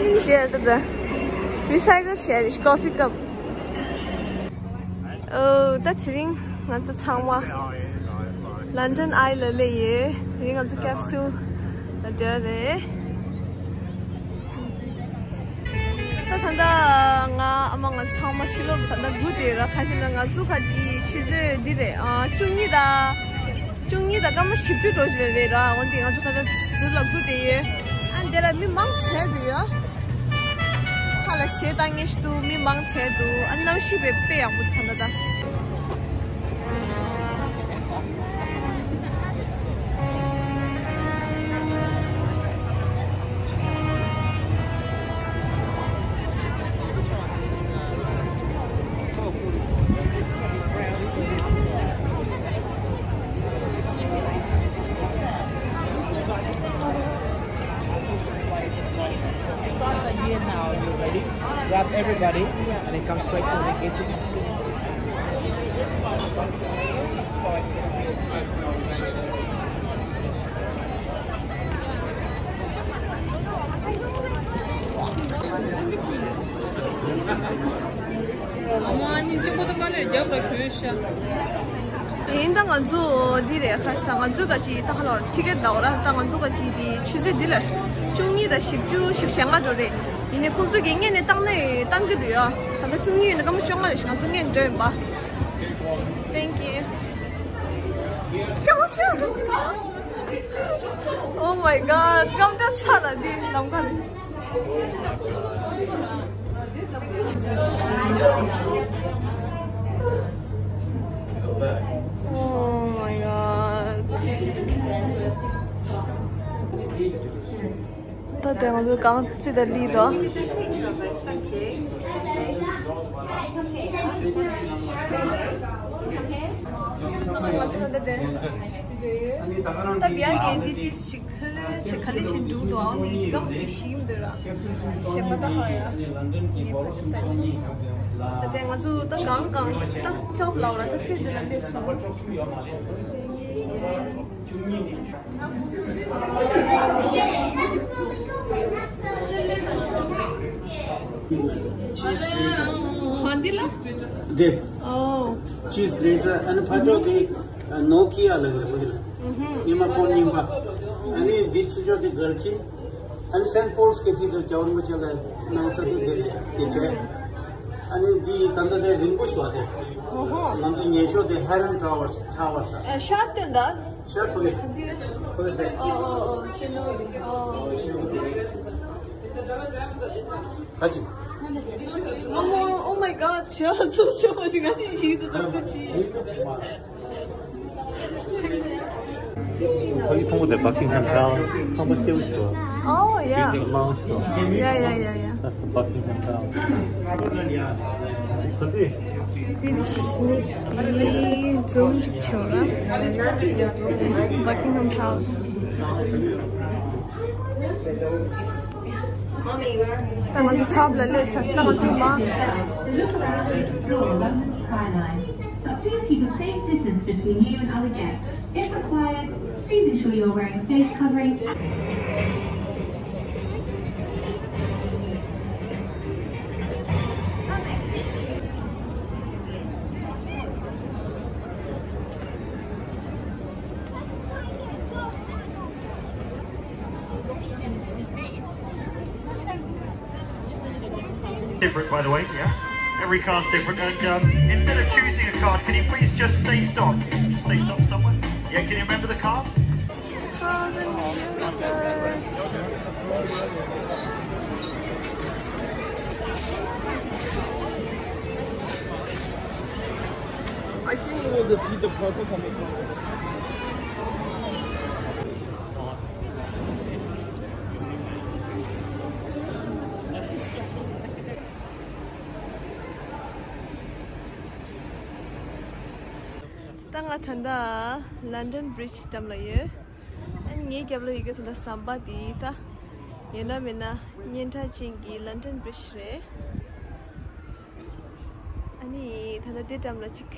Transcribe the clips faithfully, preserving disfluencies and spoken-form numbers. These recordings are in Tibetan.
ཉིན་བྱས་ད་ད། རི་སའི་ཀལ་བྱས་རེད། ཀོ་ཕི་ཀབ། ཨོ། ད་དེ་རིང་ང་ཚོ་ཚང་མ་ལན་ཌན་ཨའི་ལ་སླེབས་ཡོད། དེ་རིང་ང་ཚོ་ཀེབ་སུལ་ལ་སྡོད་རེད། ད་ད་ལྟ་ང་ཨ་མ་ང་ཚང་མ་ཕྱི་ལོགས་ད་ལྟ་སྒུག་བསྡད་ཡོད་ར། ག་ཅི་ན་ང་ཚོ་ཁ་ཅིག་ཆུ་ཚོད་འདི་རེད། ཨ། བཅུ་གཉིས་དང་། བཅུ་གཉིས་དང་སྐར་མ་བཞི་བཅུ་འགྲོ་བཞིན་རེད་ར། འོན་ཏེ་ང་ཚོ་ད་ལྟ་ཟུར་ལ་སྒུག་བསྡད་ཡོད། ཨ། འདི་ལ་མི་མང་དྲགས་འདུག་ཡ། ཁ་ལ་གཞས་བཏང་མཁན་ཞིག་འདུག་མི་མང་དྲགས་འདུག་ཨ། གནམ་གཤིས་དཔེ་དཔེ་ཡག་པོ་འདུག་ད་ལྟ་ད། If you guys are here now, you're ready. Grab everybody and then come straight for the gate. ཡིན་ད་ང་ཚོ་འདི་རེད། ཁ་ས་ང་ཚོ་ག་ཅིག་ད་ཧ་ལོར་ཊི་ཀེ་ཊི་ལའོ་ར། ད་ང་ཚོ་ག་ཅིག་འདི་ཆུ་ཚོད་འདི་ལ་བཅུ་གཉིས་དང་བཞི་བཅུ་བཞི་བཅུ་ཞེ་ལྔ་འགྲོ་རེད། ཡིན་ནའི་ཁོང་ཚོ་གིས་སྔོན་ནས་བཏང་ནས་བཏང་གི་འདུག་ཡ། ད་ལྟ་བཅུ་གཉིས་ཡིན་ན་སྐར་མ་བཅོ་ལྔ་རེད་ཤག་ང་ཚོ་སྔོན་འགྲོ་ཡིན་པ། Thank you. Oh my god. སྐམ་དྲགས་ཚ་ལ་འདི་ལམ་ཁ་ནས། Oh my god. ད་དེ་ང་ཚོ་གང་ཅི་ད་ལི་དོ། ང་ཚོ་ད་དེ་ད་བྱས་ནས་འདི་དེ་ཞིག་ཁ་ལེ་ཆེ་ག་ལེ་ཞིག་འདུག་དོ། ཨང་དེ་འདི་གང་ཞིག་ཞིམ་འདོད་ར། ཞེ་མ་ད་ཧ་ཡ། ངའི་ཕོ་ཅི་ས་ཡིན། ད་དེ་ང་ཚོ་ད་གང་གང་ད་ཅོབ་ལའོ་ར། ད་ཚེ་འདི་ལ་སླེབས་སོང་། ཧོན་དི་ལ། དེ། ཨོ། ཆིས་གྲེ་ཊར། ཨ་ནི་ཕ་ཅོ་དེ་ནོ་ཀི་ཡ་ལ་རེད་འོ་དེ་ལ། ཉི་མ་ཕོན་རྙིང་པ། ཨ་ནི་འདི་ཆུ་ཅོ་དེ་གར་ཁི། ཨ་ནི་སེན་པོལ་ཀེ་ཐི་ཌལ་རྒྱལ་བ་རིན་པོ་ཆེ་ལ་གནང་ས་དེ་དེ་རེད། དེ་བྱས། ཨ་ནི་འདི་ད་ལྟ་དེ་རིང་པོ་ཞིག་བ་དེ། ཨོ་ཧོ། ང་ཚོ་ཉེ་ཤོས་དེ་ཧེ་རན་ཊ་ཝར་ཊ་ཝར་ས། ཨ། ཤར་སྟོན་ད། ཤར་ཕུ་གེ། ཕུ་གེ་དེ། ཨོ་ཨོ་ཨོ། ཤེ་ནོ་ཨོ། ཧ་ཅི། Oh my god. ཆེ་བ་ཚོ་ཆེ་བ་ཞིག་ང་ཚོ་ཞིག་ཏུ་ཏུ་ཀུ་ཆི། ཕ་གི་ཕུང་པོ་དེ་Buckingham Palace ཚང་མ་སེའུ་ཞིག་འདུག Oh yeah. Big long store. Yeah, yeah, yeah, yeah. That's the Buckingham Palace. དེ་ནི་ཤི་ནི་གི་ཛུམ་ཞིག་ཆོག་ར། Buckingham Palace. ད་ང་ཚོ་ཐོབ་ལ་སླེབས་ཚར། ད་ང་ཚོ་མ། But please keep a safe distance between you and other guests. If required, please ensure you are wearing face covering. Different, by the way, yeah. Every car's different, and um, instead of choosing a card, can you please just say stop? Just say stop somewhere. Yeah, can you remember the card? I think it will defeat the purpose of it. ད་ང་ད་ལྟ་London Bridge འགྲམ་ལ་ཡོད། ཨ་ནི་ངའི་རྒྱབ་ལ་ཡོད་མཁན་ད་ལྟ་ཟམ་པ་དེ་ད་ཡིན་ན་མིན་ན་སྙན་གྲགས་ཅན་གྱི་London Bridge རེད། ཨ་ནི་ད་ལྟ་དེ་འགྲམ་ལ་ཅིག་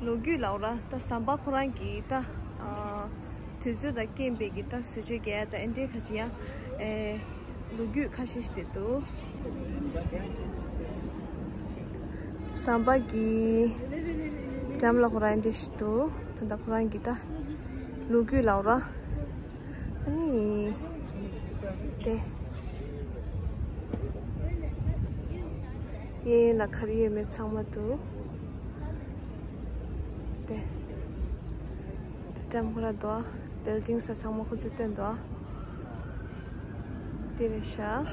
ལོ་རྒྱུས་ལབ་ར། ད་ཟམ་པ་ཁོ་རང་གི་ད་ཨ་དུས་ཚོད་དང་རྐྱེན་པས་ཀྱི་ད་བཟོ་བཅོས་རྒྱག་ཡ་ད་ཨེ་འདྲའི་ཁ་ཅིག་ཡང་ཨེ་ ལོ་རྒྱུས་ཁ་ཤས་ཤིག་བསྡད་འདུག་ཟམ་པ་གི་འགྲམ་ལ་ཁོ་རང་འདྲ་ཞིག་འདུག་ད་ལྟ་ཁོ་རང་གི་ད་ལོ་རྒྱུས་ལབ་ར། ཨ་ནི། དེ། གཡས་གཡོན་ལ་ག་རེ་ཡོད་མེད་ཚང་མ་འདུག་དེ། དེ་འགྲམ་ཁོ་ར་འདུག་བྷིལ་ཌིང་ས་ཚང་མ་ཁོ་ཚོས་བཏོན་འདུག་དེ་རེད་ཤག་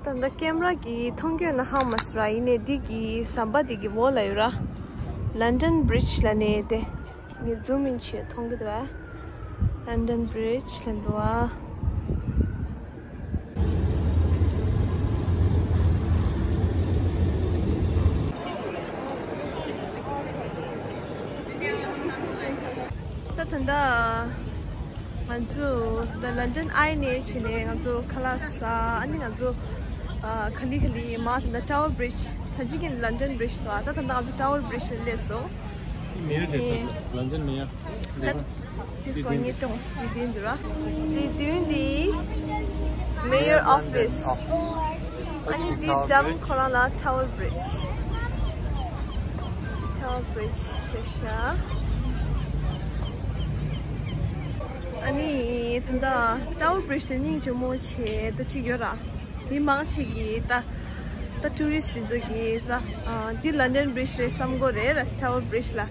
ད་ལྟ་ཀེམ་ར་གིས་མཐོང་གི་ཡོད་ན་ཧ་མ་སོང་ར། ཡིན་ནའི་འདི་གི་ཟམ་པ་འདི་གི་འོག་ལ་ཡོད་ར། ལན་ཌན་བྷི་རིཇ་ལབ་ནས་དེ། ངས་ཛུམ་ཨིན་བྱས་མཐོང་གི་འདུག་བ། ལན་ཌན་བྷི་རིཇ་ལ་འདུག་བ། ད་ད་ལྟ་ང་ཚོ་ད་ལན་ཌན་ཨའི་ནས་བྱས་ནས་ང་ཚོ་ཁ་ལག་ཟ། ཨ་ནི་ང་ཚོ་ཨ་ག་ལེ་ག་ལེ་མར་ད་ལྟ་ཊ་ཝར་བྷི་རིཇ། ད་ཅི་གིན་ལན་ཌན་བྷི་རིཇ་དང་ད་ད་ལྟ་ང་ཚོ་ཊ་ཝར་བྷི་རིཇ་ལ་སླེབས་སོང་། མེ་ཡར་དེ་ས་ལན་ཌན་མེ་ཡར། ད་དེ་སྐོར་ངས་སྟོན་དེ་དེ་འདུག་ར། དེ་དེ་འདི་མེ་ཡར་ཨོ་ཕིས། ཨ་ནི་དེ་འགྲམ་ཁོ་རང་ལ་ཊ་ཝར་བྷི་རིཇ། ཊ་ཝར་བྷི་རིཇ་ཤ་ཤ། ཨ་ནི་ད་ལྟ་ཊ་ཝར་བྷི་རིཇ་དེ་སྙིང་རྗེ་མོ་བྱས་ད་ཅིག་ཡོད་ར། མི་མང་ཆེ་གིས་ད་ད་ཊུ་རི་སི་ཊི་ཚོ་གིས་ད་ཨ་འདི་ལན་ཌན་བྷི་རིཇ་རེད་བསམ་གོ་རེད་ལ། ཊ་ཝར་བྷི་རིཇ་ལ་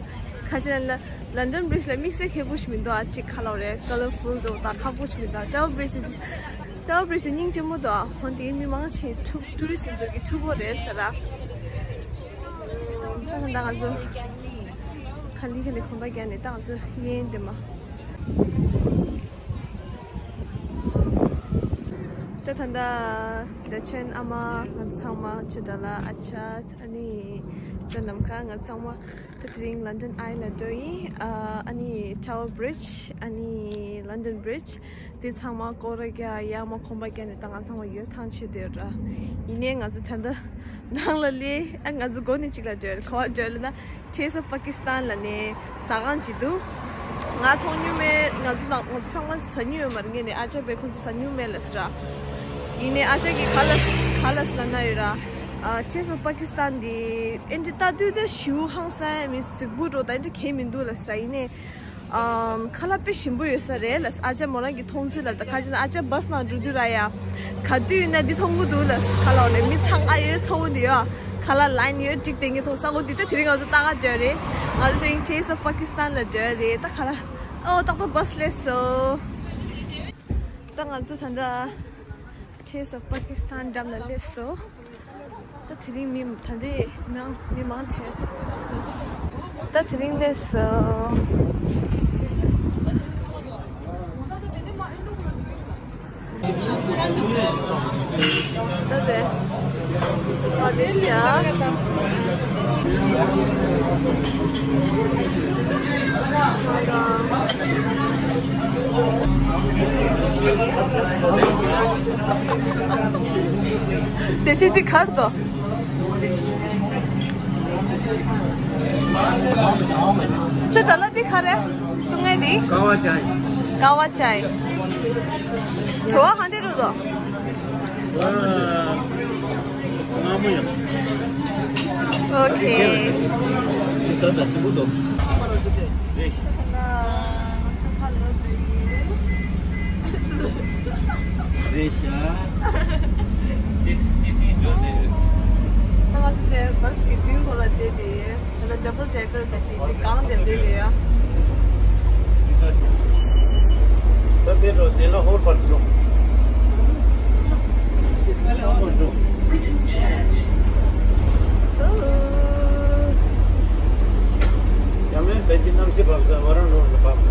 ཁ་ཆེ་ན་ལ་ལན་ཌན་བྷི་རིཇ་ལ་དམིགས་བསལ་ཁག་པོ་ཞིག་མི་འདུག་ཨ་ཅིག་ཁ་ལོ་རེད། ཀ་ལར་ཕུལ་འདུག་ད་ཁག་པོ་ཞིག་མི་འདུག་ཊ་ཝར་བྷི་རིཇ་ཊ་ཝར་བྷི་རིཇ་སྙིང་རྗེ་མོ་འདུག་ཨ་འོན་ཏེ་མི་མང་ཆེ་ཕྲུ་ཊུ་རི་སི་ཊི་ཚོ་གི་ཕྲུ་གུ་རེད་ཟེར་ལ། ད་ད་ང་ཚོ་ག་ལེ་ག་ལེ་གོམ་པ་རྒྱག་ནས་ད་ང་ཚོ་གཡས་གཡོན་དེ་མ། ད་ད་ལྟ་བདེ་ཆེན་ཨ་མ་ང་ཚོ་ཚང་མ་ཆུ་དྲ་ལ་ཨ་ཅག་ཨ་ནི་ཅོ་ནམ་མཁའ་ང་ཚང་མ་ད་དེ་རིང་ལན་ཌན་ཨའི་ལ་འགྲོ་ཡིན། ཨ་ཨ་ནི་ཊ་ཝར་བྷི་རིཇ་ཨ་ནི་ལན་ཌན་བྷི་རིཇ་དེ་ཚང་མ་སྐོར་ར་རྒྱག་ཡར་མར་གོམ་པ་རྒྱག་ནས་ད་ང་ཚང་མ་ཡོད་ཐང་ཆད་བསྡད་ཡོད་ར། ཡིན་ནའི་ང་ཚོ་ད་ལྟ་ནང་ལ་སླེབས། ཨ་ང་ཚོ་འགོ་ནས་གཅིག་ལ་འགྲོ་ཡོད་ར། ག་པར་འགྲོ་ཡོད་ལབ་ན། Taste of Pakistan ལབ་ནས་ཟ་ཁང་ཅིག་འདུག་ང་མཐོང་མྱོང་མེད། ང་ཚོ་ནང་ང་ཚོ་ཚང་མ་ཟ་མྱོང་ཡོད་མ་རེད། ངས་ནས་ཨ་ཅག་པས་ཁོང་ཚོ་ཟ་མྱོང་མེད་ལབ་ཟེར་ར། ཡིན་ནའི་ཨ་ཅག་གིས་ག་ལབ་ག་ལབ་ལབ་ན་ཡོད་ར། ཨ་Taste of Pakistan འདི་ཨེ་འདྲ་ལྟ་དུས་ད་ཞེ་པོ་ཧང་སང་མི་རྫིག་པོ་འགྲོ་ད་ཨེ་འདྲ་གང་ཡང་མི་འདུག་ལབ་ཟེར་ར། ཡིན་ནའི་ཨམ་ཁ་ལག་དཔེ་ཞིམ་པོ་ཡོད་ས་རེད་ལབ། ཨ་ཅག་མོ་རང་གིས་མཐོང་ཚུལ་ལ་ད་ཁ་ཅིག་ན་ཨ་ཅག་བྷས་ནང་འགྲོ་དུས་ར་ཡ། ག་དུས་ཡིན་ན་འདི་མཐོང་གི་འདུག་ལབ། ཁ་ལག་ལས་མི་ཚང་ཨ་ཡོད་ཚ་བོ་འདི་ཡོད། ཁ་ལག་ལའིན་ཡོད་ཀྲིག་དེ་ངས་མཐོང་ས་གོ་འདི་ད་དེ་རིང་ང་ཚོ་ལྟ་ག་འགྲོ་རེད། ང་ཚོ་དེ་རིང་Taste of Pakistan ལ་འགྲོ་རེད། ད་ཁ་ལག་ཨོ་ཏག་ཏག་བྷས་སླེབས་སོང་། ད་ང་ཚོ་ད་ལྟ་Taste of Pakistan འགྲམ་ལ་སླེབས་སོང་། ད་དེ་རིང་མི་ད་ལྟའི་ནང་མི་མང་ཆེ། ད་དེ་རིང་སླེབས་སོང་། ད་དེ་ཨ་དེ་ཤ། དེ་བཞིན་འདི་གར་དོ། ཁྱོད་དྲ་ལ་འདི་ག་རེ། སུ་ངའི་འདི། ཀ་བ་ཅའི། ཀ་བ་ཅའི། བྲོ་བ་གང་འདྲ་འདུག་དོ། ང་མོ་ཡང་། ཨོ་ཁེ། འདི་ཟ་ད་ཞིམ་པོ་འདུག་རེད་ཤག་ད་ང་ཚོ་དེ་བྷས་ཀྱི་མདུན་ཁོ་ལ་བསྡད་དེ། ད་ལྟ་ཌབ་བལ་ཌེ་ཀར་ག་ཅིག་དེ་གང་དེ་བསྡད་དེ་ཡ། ད་དེ་འགྲོ་དེ་ལ་ཧོར་བར་འགྲོ། ཡང་མིན་བོད་ཀྱི་གནམ་གཤིས་བབས་ས་ཝ་རང་རོ་ལ་བབས།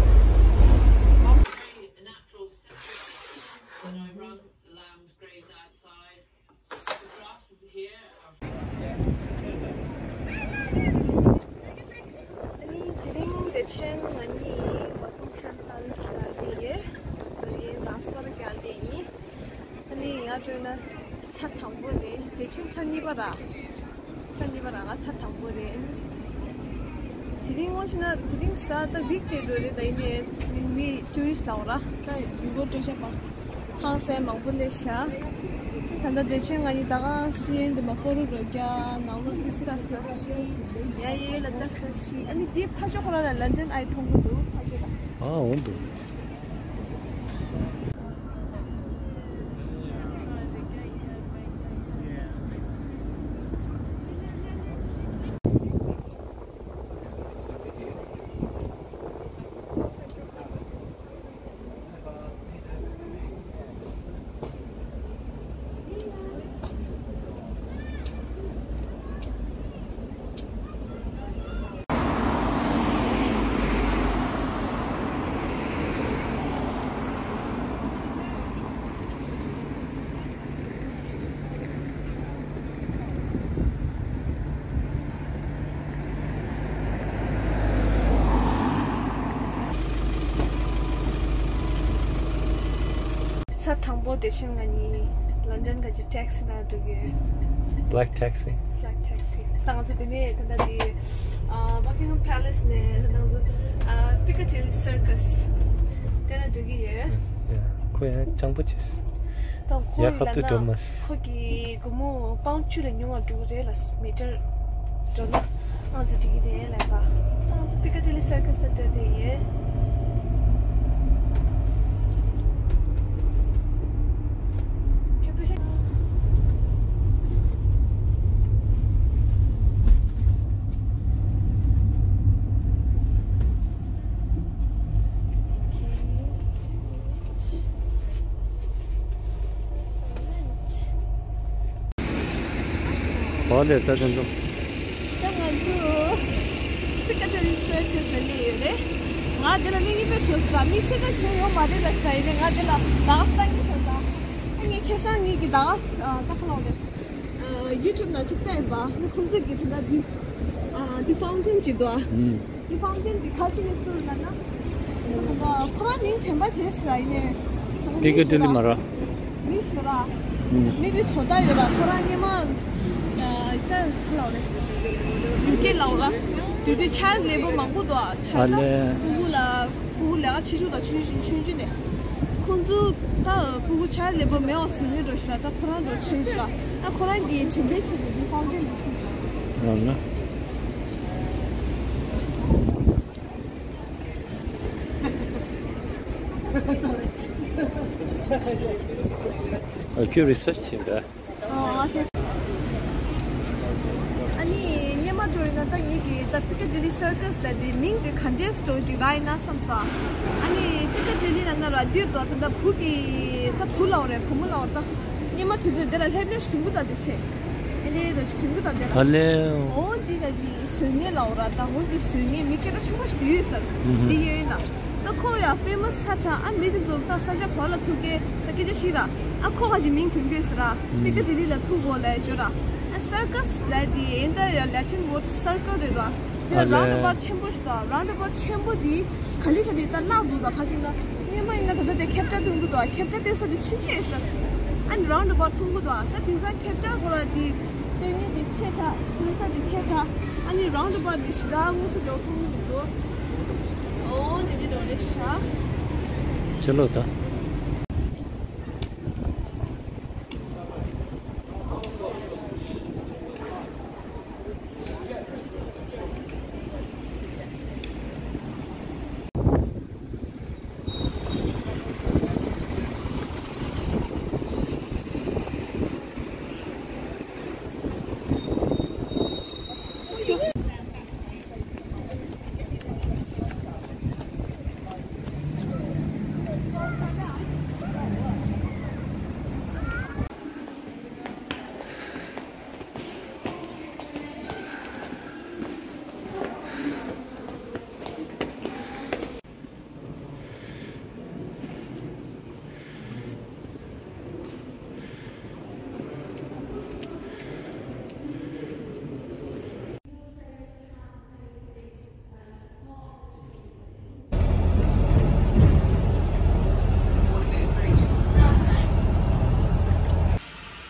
ཨ་ནི་དེ་རིང་བདེ་ཆེན་ང་གཉིས་Buckingham Palace ལ་སླེབས་ཡོད། ང་ཚོ་ཡིན་ལ་སྐོར་རྒྱག་སླེབས་ཡིན། ཨ་ནི་ང་འགྲོ་ན་ཚར་དང་པོ་རེད། བདེ་ཆེན་ཚར་གཉིས་པ་ར། ཚར་གཉིས་པ་ར་ང་ཚར་དང་པོ་རེད། དེ་རིང་ངོ་ཤེས་ན་དེ་རིང་གཟའ་ད་weekday འགྲོ་རེད། ད་ཡིན་ནའི་མི་tourist ལའོ་ར། ད་ཡུལ་སྐོར་སྤྲོ་འཆམ་པ། ཧང་སང་མང་པོ་སླེབས་ཤག་ད་ལྟ་བདེ་ཆེན་ང་གཉིས་ད་ག་སི་ཡན་དེ་མ་ཀོ་རུ་རོ་རྒྱ་ནང་ལོགས་ཏི་སི་ཏ་སི་ཏ་སི་ཡ་ཡེ་ལ་ཏ་སི་ཏ་སི། ཨ་ནི་དེ་ཕ་ཤོག་ཁོ་ར་ལ་ལན་ཌན་ཨའི་མཐོང་གི་འདུག་ཕ་ཤོག་ལ། ཨ་འོང་འདུག་ཚར་དང་པོ་དེ་བཞིན་ང་གཉིས་ལོན་ཌོན་ག་ཅིག་ཊེག་སི་ནང་འགྲོ་གི་ཡོད། Black taxi. Black taxi. ད་ང་ཚོ་དེ་ནས་ད་ལྟ་དེ་ཨ་Buckingham Palace ནས་ད་ང་ཚོ་ཨ་Piccadilly Circus དེ་ལ་འགྲོ་གི་ཡོད། ཡ། ཁོ་ཡང་སྤྱང་པོ་བྱས། ད་ཁོ་ཡི་ཡ་ཁབ་ཏུ་ལ་འགྲོ་ན་མ་ཁོ་གི་སྒོར་མོ་པའུན་བཅུ་ལས་ཉུང་བ་འགྲོ་གི་རེད་ལ་མི་ཊར་འགྲོ་ན་ང་ཚོ་འགྲིག་གི་རེད་ལབ་པ། ང་ཚོ་Piccadilly Circus ལ་འགྲོ་བསྡད་ཡོད། ཨོ་ལེ། ད་དེ་ཚོ། ད་ང་ཚོ་Piccadilly Circus ལ་སླེབས་ཡོད་རེད། ང་འདི་ལ་སླེབས་ཀྱི་མེད་བྱུང་སོང་། དམིགས་བསལ་ད་ཁྱོད་ཡོད་མ་རེད་ལ་ཟེར་ཡིན་ནའི་ང་འདི་ལ་ད་ག་ལྟ་གི་ཟེར་ས། ཨ་ངས་ཁ་སང་ངེད་ཀྱི་ད་ག་ད་ག་ལ་ཡོད་རེད། ཨ་YouTube ནང་ཅིག་བལྟས་པ། ཨ་ནི་ཁོང་ཚོས་ཀྱི་དེ་འདྲ་འདི་ཨ་འདི་ཕའུན་ཊེན་ཅིག་འདུག་ཨ། ཨུམ། འདི་ཕའུན་ཊེན་འདི་ག་ཅི་ནས་བཙུགས་ལབ་ན། ཁོ་རང་མིང་དྲན་པ་བརྗེད་ཟེར་ཡིན་ནའི། Piccadilly མ་རེད། མིང་ཤོད་ར། ཨུམ། མིང་འདི་དོ་ད་ཡོད་ར། ཁོ་རང་སྔོན་མ་ཨ་ད་ག་ལ་ཡོད་རེད། ཡུ་ཀེ་ལ་ཡོད་ར། དེ་དུས་ཆཱལ་ལེ་པོ་མང་པོ་འདུག་ཨ། ཆཱལ་ཨ་ལེ། ད་ཕྲུ་གུ་ལ། ཕྲུ་གུ་ལས་ཀ་ཆེ་ཤོས་དང་ཆུང་ཆུང་ཆུང་ཆུང་ནས། ཁོང་ཚོ་ད་ཕྲུ་གུ་ཆཱལ་ལེ་པོ་མེད་པ་ཟེར་ནས་འགྲོ་ཤག་ད་ཁོ་རང་འགྲོ་ཆ་ཡོད་ལ། ད་ཁོ་རང་གི་དྲན་པའི་ཆེད་དུ་འདི་ཕའུན་ཊེན་འདི་བཙུགས་ཤག་ཡང་ན། ཨ་ཁྱོད་རི་སར་ཆི་བྱེད་འདྲ། ཨོ། ཨོ་ཁེ། ཨ་ནི་སྔོན་མ་འགྲོ་ཡིན་ན་ད་ངེད་ཀྱི་ད་Piccadilly Circus ལབ་དེ་མིང་དེ་ག་འདྲས་འགྲོ་ཅིག་རག་ཡིན་ན་བསམ་སོང་། ཨ་ནི་Piccadilly ལབ་ན་ར་འདིར་འགྲོ་ད་ད་བུ་གི་ད་བུ་ལའོ་རེད། བུ་མོ་ལའོ་ད་སྔོན་མ་དུས་ཚོད་དེ་ལ་སླེབས་ནས་གྱོན་གོས་ད་དེ་ཆེ། ཨ་ནི་ར་གྱོན་གོས་ད་དེ་ལ། ཨ་ལེ། འོ་འདི་ག་ཅིག་ཟེར་ངེས་ལའོ་ར་ད་འོ་འདི་ཟེར་ངེས་མི་སྐད་གྲགས་ཆེན་པོ་ཞིག་དེ་ཡོད་ས་རེད། ཨུ་ཧུ། དེ་ཡོད་ཡིན་ན། ད་ཁོ་ཡང་ཕེ་མ་སི་ས་ཁྲ་ཨ་མི་དེ་ཚོ་ད་ས་ཆ་གོ་ལ་ཐུག་གེ་ད་སྐད་ཆ་ཤི་ར། ཨ་ཁོ་ག་ཅིག་མིང་དེ་འདྲས་ཟེར་ར། ཨུ། Piccadilly ལ་ཐུག་གོ་ལས་བརྗོད་ར། ཨ་Circus ལབ་དེ་ཨེ་འདྲ་ཡ་Latin word circle རེད་ད། དེ་ཨ་ལེ། Roundabout ཆེན་པོ་ཞིག་ད། Roundabout ཆེན་པོ་དེ་ག་ལེ་ག་ལེ་ད་བརླག་འདུག་ད་ཁ་ཅིག་ན། སྔོན་མ་ཡིན་ན་ད་ལྟ་དེ་ཁེབ་ཏྲ་སྟོན་གི་འདུག་ཁེབ་ཏྲ་སྟོན་ས་དེ་ཆུང་ཆུང་ཡོད་ས་ཞིག་ཨ་ནི་Roundabout མཐོང་གི་འདུག་ད་དེང་སང་ཁེབ་ཏྲ་ཁོ་ར་དེ་སྟོན་ངེས་དེ་ཆེ་ཏྲ། སྟོན་ས་དེ་ཆེ་ཏྲ། ཨ་ནི་Roundabout དེ་ཞེ་དྲག་དངོས་སུ་དེ་མཐོང་གི་མི་འདུག་ཨོ་དེ་དེ་འགྲོ་ལེ་ཤ། ཅི་ལོ་ད།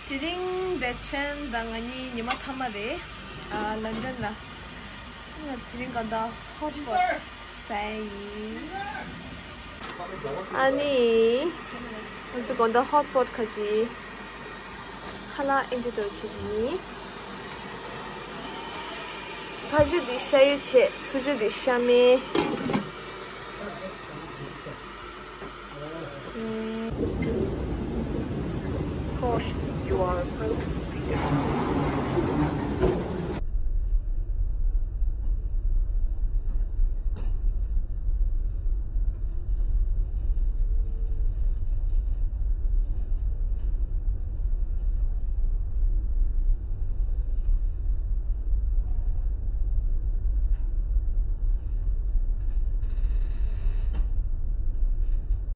དེ་རིང་བདེ་ཆེན་དང་ང་གཉིས་ཉི་མ་མཐའ་མ་རེད། ཨ་ལོན་ཌོན་ལ། ང་དེ་རིང་གང་ལྟར་ཧོཊ་པོཊ་ཟ་ཡིན། ཨ་ནི། ང་ཚོ་དགོང་དག་ཧོཊ་པོཊ་ཁ་ཅིག་ཁ་ལག་ཨེ་འདྲ་འདྲ་བྱེད་ཀྱི་ཡིན། ཕར་ཕྱོགས་འདི་ཤ་ཡོད་བྱས། ཚུར་ཕྱོགས་འདི་ཤ་མེད། Caution, you are approaching